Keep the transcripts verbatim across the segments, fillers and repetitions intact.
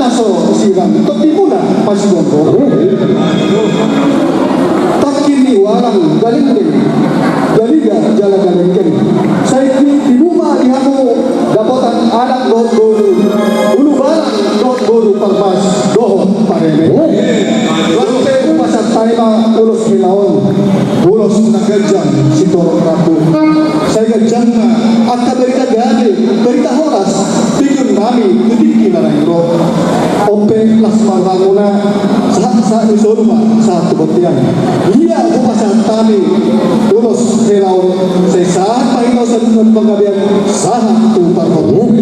Na so sirang tondimuna pasigomgom. Tangki ni ualang galengkeng, galiga jala galengkeng. Sai tibu ma di hamu dapotan anak dohot boru, ulubalang dohot boru parmas dohot pareme. Laos pe hupasahat hami ma ulos hela on, ulos na ganjang sitorop rambu. Sai ganjang ma angka barita gabe, barita horas, tujuon nami tu tingki na naeng ro. On pe las ma rohamuna, sahat-sahat ni solu ma sahat tu bontean. Ia hupasahat hami ulos hela on, sai sahat ma hita saluhutna tu panggabean, sahat tu parhormuan.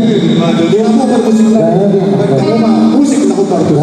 Di hamu parmusik nami, baen hamu ma musik na hombar tu.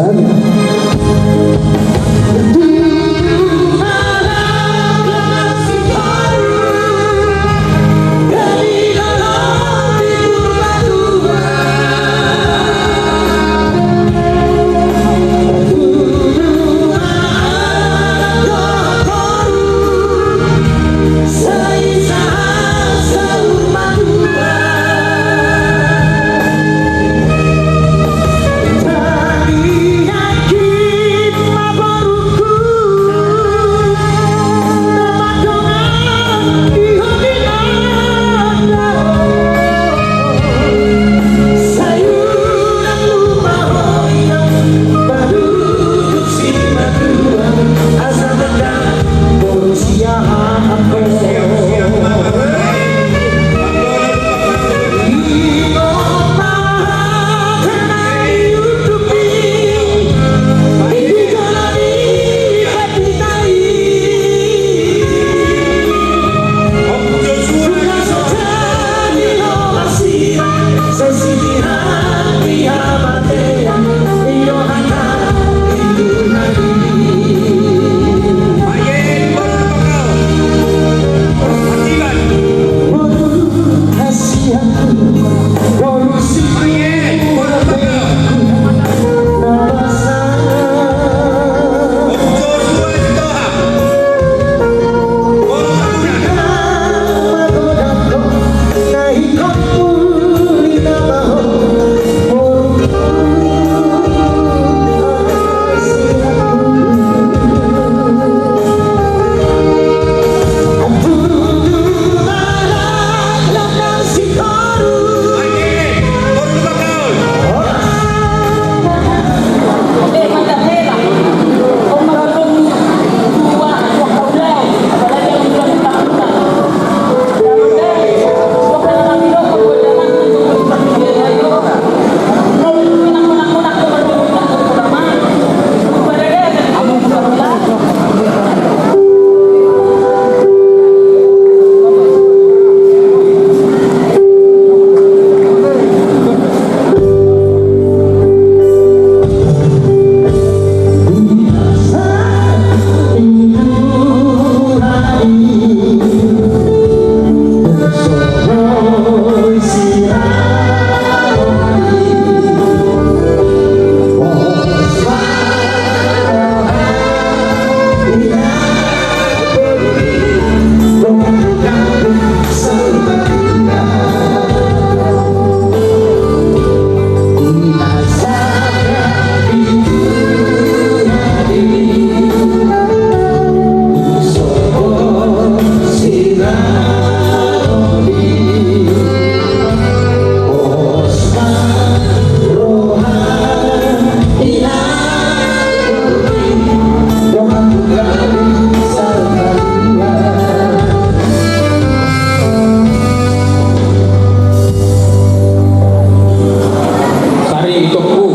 Sari itokku,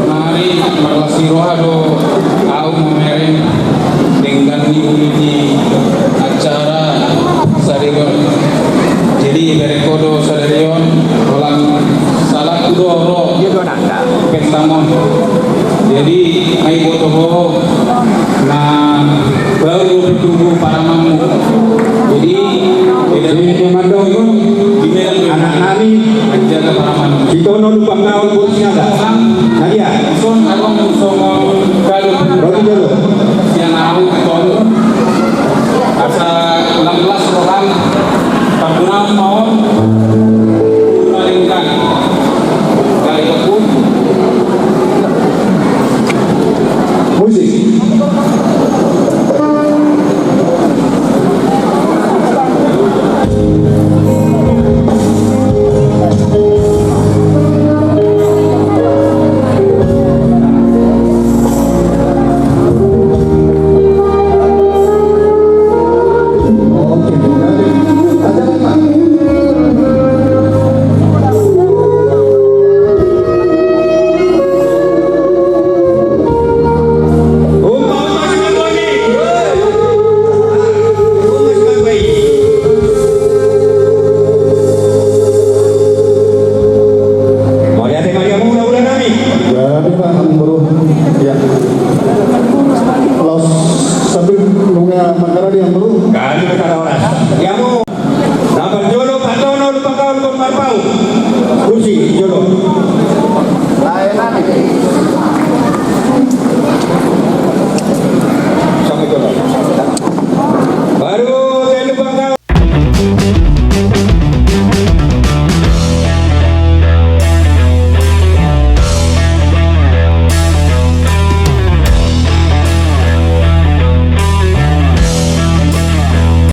nari marlas ni roha do au mamereng denggan ni uli ni acara sadari on. Jadi bereng ho do sadari on, holan salangku do ro pesta on. Jadi ai boto ho na baru do tubu paramanmu. Jadi anak nami, jaga paramanmu. Ito no lupa kau kursi ada. Nadia.